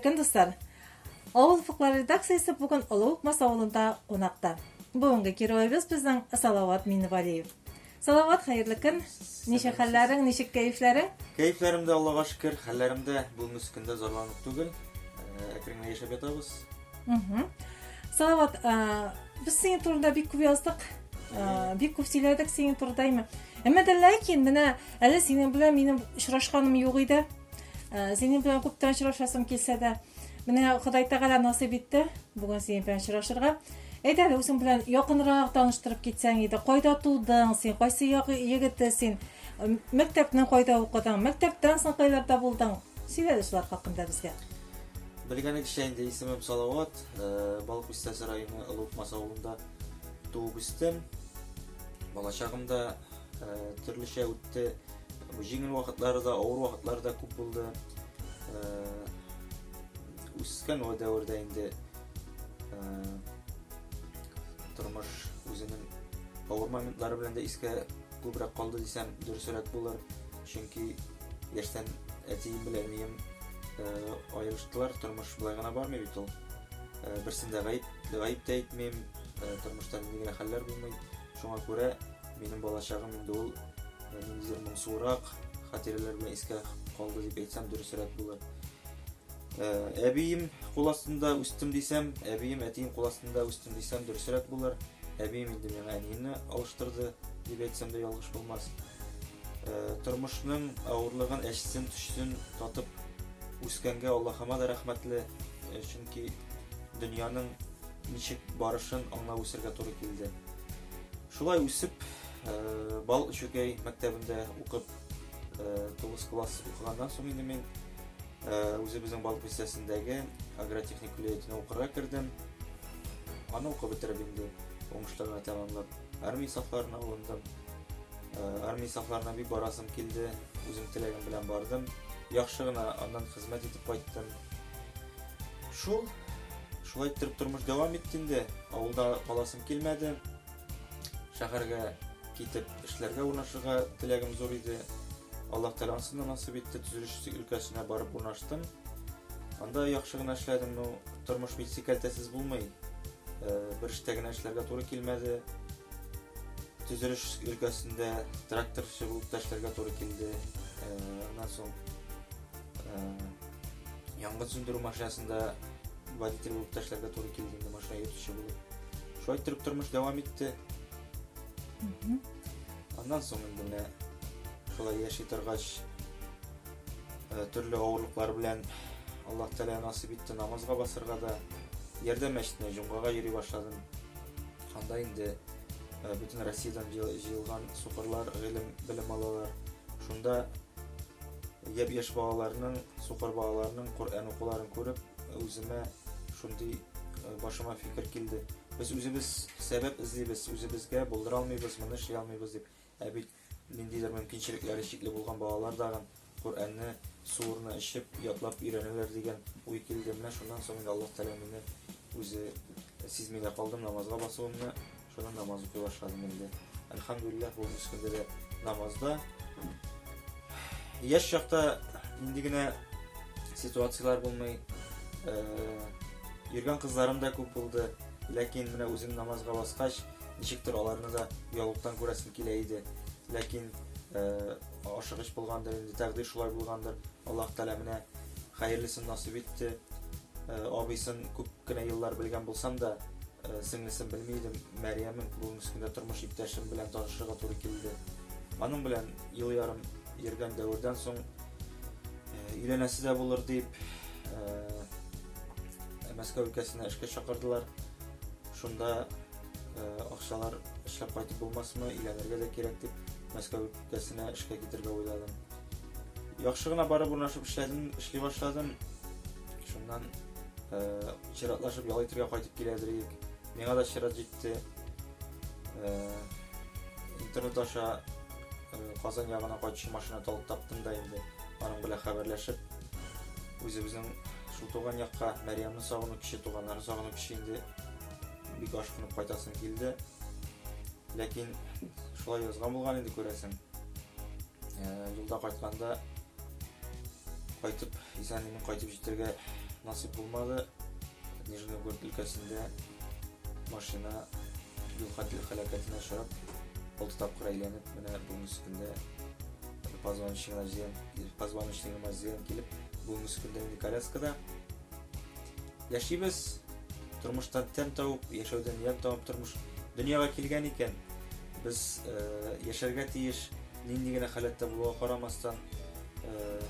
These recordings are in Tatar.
көн, дуслар! Авыл офыклары редакциясе бүген Олы Укмас авылында кунакта. Бүгенге героебыз безнең Салават Минневалиев. Салават, хәерле көн! Ничек хәлләрең, ничек кәефләрең? Кәефләрем дә Аллага шөкер, хәлләрем дә бүгенге көндә зарланып түгел. Әкрен генә яшәп ятабыз. Салават, без синең турында бик күп яздык, бик күп сөйләдек синең турында, әйме. Әмма дә ләкин менә әле синең белән минем очрашканым юк иде. Синең белән күптән очрашасым килсә дә, менә Ходай Тәгалә насыйп итте бүген синең белән очрашырга. Әйдә әле үзең белән якынрак таныштырып китсәң иде. Кайда тудың син, кайсы як егете син? Мәктәпне кайда укыдың? Мәктәптән соң кайларда булдың? Сөйлә әле шулар хакында безгә. Белгәнегезчә инде исемем Салават, Балык Бистәсе районы Олы Укмас авылында туып үстем. Балачагым да төрлечә үтте. Бу җиңел вакытлары да, авыр вакытлары да күп булды. Үскән ул дәвердә инде тормыш үзенең авыр моментлары белән дә искә күбрәк калды дисәм, дөресрәк булыр. Чөнки яшьтән әтием белән әнием аерылыштылар, тормыш болай гына бармый бит ул. Берсен дә гаеп, гаеп тә итмим, тормышта нинди генә хәлләр булмый. Шуңа күрә минем балачагым инде ул ниндидер моңсурак хатирәләр белән искә калды дип әйтсәм дөресрәк булыр. Әбием кул астында үстем дисәм, әбием, әтием кул астында үстем дисәм дөресрәк булыр. Әбием инде миңа әниемне алыштырды дип әйтсәм дә ялгыш булмас. Тормышның авырлыгын, әчесен, төчесен татып үскәнгә Аллаһыма да рәхмәтле, чөнки дөньяның ничек барышын аңлап үсергә туры килде. Шулай үсеп, Бал Чүкәй мәктәбендә укып, 9 класс укыганнан соң инде мин үзебезнең Балык бистәсендәге агротехник көллиятенә укырга кердем. Аны укып бетереп инде уңышлы гына тәмамлап, армия сафларына алындым. Армия сафларына бик барасым килде, үзем теләгем белән бардым. Яхшы гына аннан хезмәт итеп кайттым. Шул, шулай иттереп тормыш дәвам итте инде. Авылда каласым килмәде. Шәһәргә китеп эшләргә урнашырга теләгем зур иде. Аллаһ Тәгалә ансын да насыйп итте, төзелеш өлкәсенә барып урнаштым. Анда яхшы гына эшләдем, но тормыш бит сикәлтәсез булмый. Бер эштә генә эшләргә туры килмәде. Төзелеш өлкәсендә тракторчы булып та эшләргә туры килде. Аннан соң янгын сүндерү машинасында водитель булып та эшләргә туры килде инде, машина йөртүче булып. Шулай иттереп тормыш дәвам итте. Аннан соң инде менә шулай яши торгач, төрле авырлыклар белән Аллаһ Тәгалә насыйп итте намазга басырга да. Ярдәм мәчетенә җомгага йөри башладым. Анда инде бөтен Россиядән җыелган сукырлар гыйлем белем алалар. Шунда япь-яшь балаларның, сукыр балаларның Коръән укуларын күреп, үземә шундый башыма фикер килде. Без үзебез сәбәп эзлибез, үзебезгә булдыра алмыйбыз, моны эшли алмыйбыз дип. Ә бит ниндидер мөмкинчелекләре чикле булган балалар дагын Коръәнне суырны эчеп, ятлап өйрәнәләр дигән уй килде. Менә шуннан соң инде Аллаһ Тәгалә мине үзе сизми дә калдым намазга басуымны. Шуннан намаз укый башладым инде. Әлхәмдүлилләһ, бүгенге көндә дә намазда. Яшь чакта нинди генә ситуацияләр булмый. Йөргән кызларым да күп булды. Ләкин менә үзем намазга баскач, ничектер аларны да яулыктан күрәсем килә иде. Ләкин ашыгыч булгандыр инде, тәкъдир шулай булгандыр. Аллаһ Тәгалә менә хәерлесен насыйп итте. Абыйсын күп кенә еллар белгән булсам да, сеңлесен белми идем. Мәрьямен бүгенге көндә тормыш иптәшем белән танышырга туры килде. Аның белән ел ярым йөргән дәвердән соң өйләнәсе дә булыр дип Мәскәү өлкәсенә эшкә чакырдылар. Шунда акчалар эшләп кайтып булмасмы, өйләнергә дә кирәк дип Мәскәү өлкәсенә эшкә китергә уйладым. Яхшы гына барып урнашып эшләдем, эшли башладым. Шуннан чиратлашып ял итергә кайтып киләдер идек. Миңа да чират җитте. Интернет аша Казан ягына кайтучы машина талып таптым да инде. Аның белән хәбәрләшеп, үзебезнең шул туган якка Мәрьямне сагыну кеше, туганнарны сагыну кеше инде бик ашкынып кайтасым килде. Ләкин шулай язган булган инде күрәсең. Юлда кайтканда кайтып, исән-имин кайтып җитәргә насыйп булмады. Нижний Новгород өлкәсендә машина юл һәлакәтенә очрап, 6 тапкыр әйләнеп, менә бүгенге көндә позвоночнигына зыян, позвоночнигыма зыян килеп, бүгенге көндә инде коляскада. Яшибез, тормыштан тәм табып, яшәүдән ямь табып тормыш дөньяга килгән икән, без э, яшәргә тиеш, нинди генә халәттә булуга карамастан, э,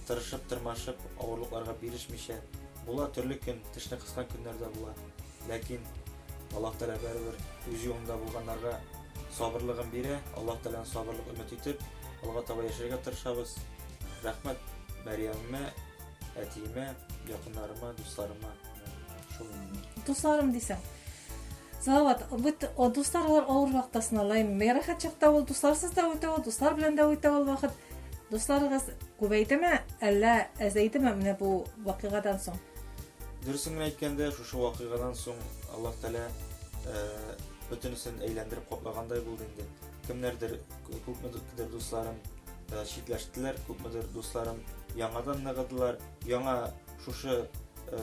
тырышып, тырмашып, авырлыкларга бирешмичә, була төрле көн, тешне кыскан көннәр дә була. Ләкин Аллаһ Тәгалә барыбер үз юлында булганнарга сабырлыгын бирә. Аллаһ Тәгаләнең сабырлык өмет итеп, алга таба яшәргә тырышабыз. Рәхмәт Мәрьямемә, әтиемә, якыннарыма, дусларыма. Шул инде. Дусларым дисәң. Салават, бит дуслар алар авыр вакытта сынала. Рәхәт чакта ул дусларсыз да үтә ул, дуслар белән дә үтә ул вакыт. Дусларыгыз күбәйдеме, әллә әзәйдеме менә бу вакыйгадан соң? Дөресен генә әйткәндә, шушы вакыйгадан соң Аллаһ Тәгалә э, бөтенесен әйләндереп каплагандай булды инде. Кемнәрдер, күпмедер дусларым э, читләштеләр, күпмедер дусларым яңадан ныгыдылар. Яңа шушы э,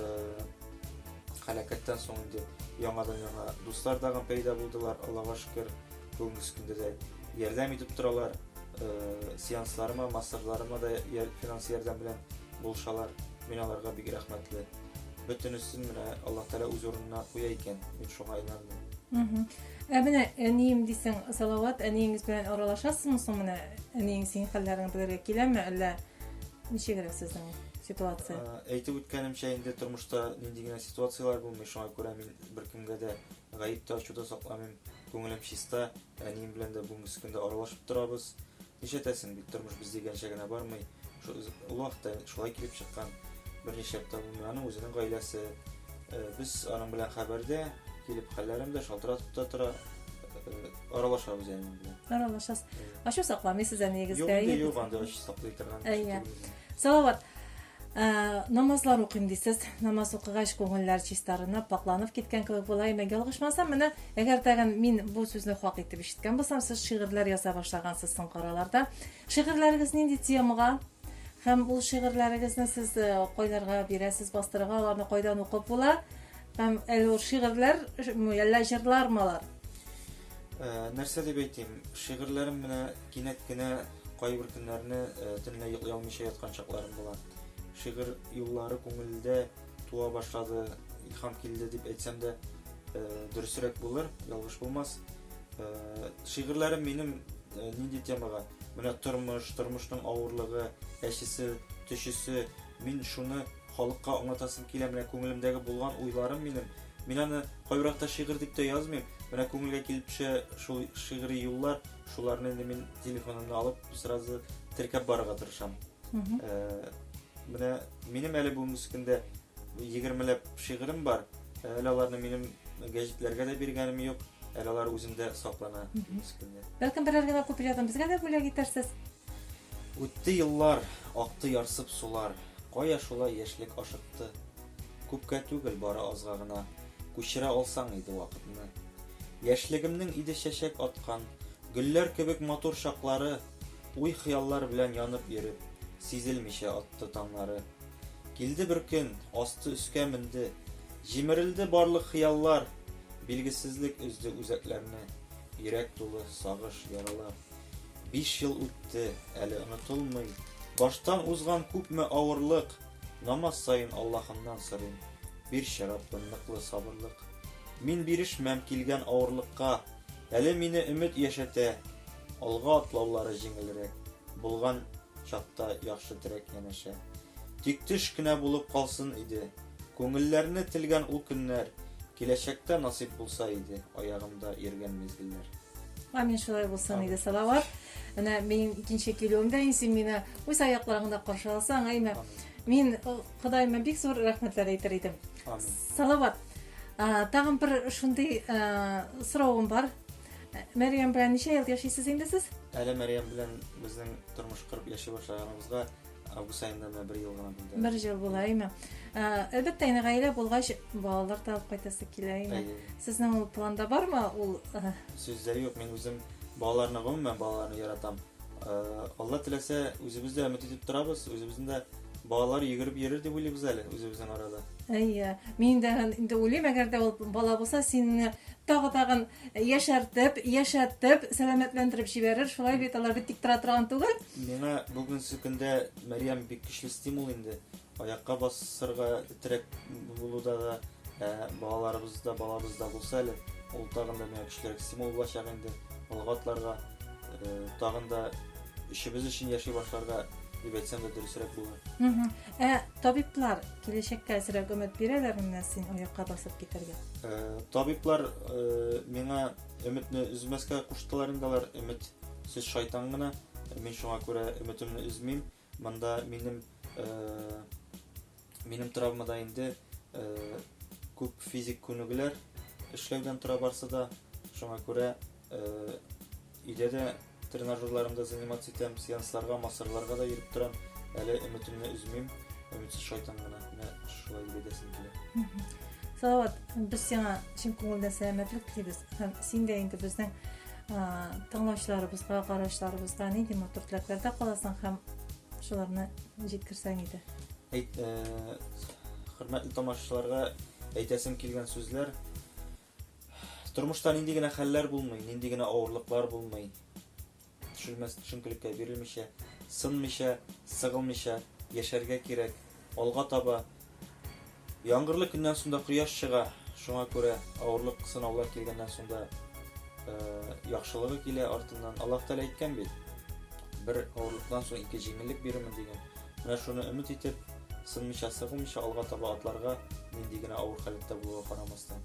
һәлакәттән соң инде яңадан-яңа дуслар тагын пәйда булдылар. Аллаһка шөкер, бүгенге көндә дә ярдәм итеп торалар. Э, сеансларыма, массажларыма да финанс ярдәм белән булышалар. Мин аларга бик рәхмәтле. Бөтенесен менә Аллаһ Тәгалә үз урынына куя икән, мин шуңа инандым. Ә менә әнием дисең, Салават, әниеңез белән аралашасызмы соң менә? Әниең синең хәлләреңне белергә киләме, әллә ничегрәк сезнең ситуация? Әйтеп үткәнемчә, инде тормышта нинди генә ситуацияләр булмый, шуңа күрә мин беркемгә дә гаеп тә ачу да сакламыйм. Күңелем чиста, әнием белән дә бүгенге көндә аралашып торабыз. Нишләтәсең бит, тормыш без дигәнчә генә бармый. Ул вакытта шулай килеп чыккан. Бернишләп тә булмый. Аның үзенең гаиләсе. Э, без аның белән хәбәрдә, килеп хәлләрем дә шалтыратып та тора. Э, аралашабыз әнием белән. Аралашасыз. Ачу сакламыйсыз әниегезгә. Юк, юк, анда ачу саклый торган. Әйе. Салават, Ә, намазлар укыйм дисез. Намаз укыгач күңелләр чистарынып, пакланып киткән кебек була. Әмма ялгышмасам, менә әгәр тагын мин бу сүзне хак итеп ишеткән булсам, сез шигырьләр яза башлагансыз соңгы араларда. Шигырьләрегез нинди темага? Һәм ул шигырьләрегезне сез э, кайларга бирәсез, бастырырга, аларны кайдан укып була? Һәм әле ул шигырьләр, әллә җырлармы алар? Э, нәрсә дип әйтим, шигырьләрем менә кинәт кенә кайбер көннәрне э, төнлә йоклый алмыйча яткан чакларым була. Шигырь юллары күңелдә туа башлады, илһам килде дип әйтсәм дә э, дөресрәк булыр, ялгыш булмас. Шигырьләрем минем нинди темага? Менә тормыш, тормышның авырлыгы, әчесе, төчесе. Мин шуны халыкка аңлатасым килә, менә күңелемдәге булган уйларым минем. Мин аны кайбер шигырь дип тә язмыйм. Менә күңелгә килеп төшә шул шигъри юллар, шуларны инде мин телефонымны алып сразу теркәп барырга тырышам. Э, менә минем әле бүгенге көндә егермеләп шигырем бар. Әле аларны минем гәҗитләргә дә биргәнем юк. Әле алар үземдә саклана бүгенге көндә. Бәлкем берәр генә куплетын безгә дә бүләк итәрсез. Үтте еллар, акты ярсып сулар. Кая шулай яшьлек ашыкты. Күпкә түгел, бары азга гына. Күчерә алсаң иде вакытны. Яшьлегемнең иде чәчәк аткан, Гөлләр кебек матур чаклары, Уй-хыяллар белән янып йөреп, Сизелмичә атты таңнары. Килде бер көн, асты өскә менде, Җимерелде барлык хыяллар, Билгесезлек өзде үзәкләрне, Йөрәк тулы сагыш, яралар. Биш ел үтте, әле онытылмый, Баштан узган күпме авырлык, Намаз саен Аллаһымнан сорыйм, Бирче, Раббым, ныклы сабырлык. Мин бирешмәм килгән авырлыкка, Әле мине өмет яшәтә. Алга атлаулары җиңелрәк, Булган чакта яхшы терәк янәшә. Тик төш кенә булып калсын иде, Күңелләрне телгән ул көннәр, Киләчәктә насыйп булса иде, Аягымда йөргән мизгелләр. Амин, шулай булсын иде, Салават. Менә минем икенче килүемдә инде син мине үз аякларыңда каршы алсаң, әйме. Мин Ходаема бик зур рәхмәтләр әйтер идем. Амин. Салават, тагын бер шундый соравым бар. Мәрьям белән ничә ел яшисез инде сез? Әле Мәрьям белән безнең тормыш корып яши башлаганыбызга август аенда менә бер ел гына булды. Бер ел була, әйме. Әлбәттә, инде гаилә булгач, балалар да алып кайтасы килә, әйме. Сезнең ул планда бармы ул? Сүз дә юк, мин үзем балаларны, гомумән балаларны яратам. Алла теләсә, үзебез дә өмет итеп торабыз, үзебезнең дә. Балалар йөгереп йөрер дип уйлыйбыз әле үзебезнең арада. Әйе, мин дә инде уйлыйм, әгәр дә ул бала булса, сине тагы тагын яшәртеп, яшәтеп, сәламәтләндереп җибәрер. Шулай бит, алар бит тик тора торган түгел. Миңа бүгенге көндә Мәрьям бик көчле стимул инде. Аякка басырга терәк булуда да, ә, балаларыбыз да, балабыз да булса әле, ул тагын да миңа көчлерәк стимул булачак инде. Алга атларга, э, тагын да өчебез өчен яши башларга дип әйтсәм дә дөресрәк булыр. Ә табиблар киләчәккә әзрәк өмет бирәләрме менә син аякка басып китәргә? Э, табиблар э, миңа өметне өзмәскә куштылар инде алар. Өмет сүз шайтан гына. Мин шуңа күрә өметемне өзмим. Монда минем э, минем травмада инде э, күп физик күнегүләр эшләүдән тора барсы да. Шуңа күрә э, өйдә дә тренажерларымда заниматься итәм, сеансларга, массажларга да йөреп торам. Әле өметемне өзмим. Өметсез шайтан гына. Менә шулай дип әйтәсем килә. Салават, без сиңа чын күңелдән сәламәтлек телибез. Һәм син дә инде безнең тыңлаучыларыбызга, караучыларыбызга нинди матур теләкләрдә каласың һәм шуларны җиткерсәң иде. Әйт, хөрмәтле тамашачыларга әйтәсем килгән сүзләр. Тормышта нинди генә хәлләр булмый, нинди генә авырлыклар булмый. Төшелмәс төшенкелеккә бирелмичә, сынмыйча, сыгылмыйча яшәргә кирәк. Алга таба яңгырлы көннән соң да кояш чыга. Шуңа күрә авырлык, сынаулар килгәннән соң да яхшылыгы килә артыннан. Аллаһ Тәгалә әйткән бит, бер авырлыктан соң ике җиңеллек бирермен дигән. Менә шуны өмет итеп, сынмыйча, сыгылмыйча алга таба атларга, нинди генә авыр халәттә булуга карамастан.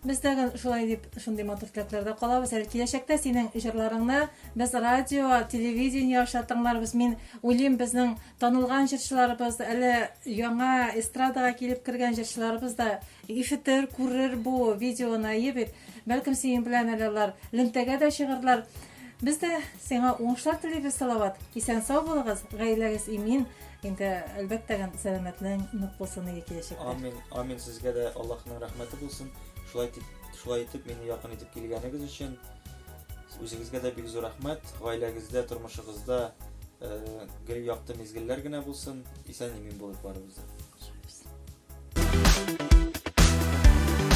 Без тагын шулай дип шундый матур теләкләрдә калабыз. Әле киләчәктә синең җырларыңны без радио, телевидение аша тыңларбыз. Мин уйлыйм, безнең танылган җырчыларыбыз, әле яңа эстрадага килеп кергән җырчыларыбыз да ишетер, күрер бу видеоны, әйе бит. Бәлкем синең белән әле алар элемтәгә дә чыгарлар. Без дә сиңа уңышлар телибез, Салават. Исән-сау булыгыз, гаиләгез имин. Инде, әлбәттә, сәламәтлең нык булсын иде киләчәктә. Амин, амин, сезгә дә Аллаһның рәхмәте булсын. Шулай итеп, шулай итеп мине якын итеп килгәнегез өчен үзегезгә дә бик зур рәхмәт. Гаиләгездә, тормышыгызда э, гел якты мизгелләр генә булсын. Исән-имин булыйк барыбыз да.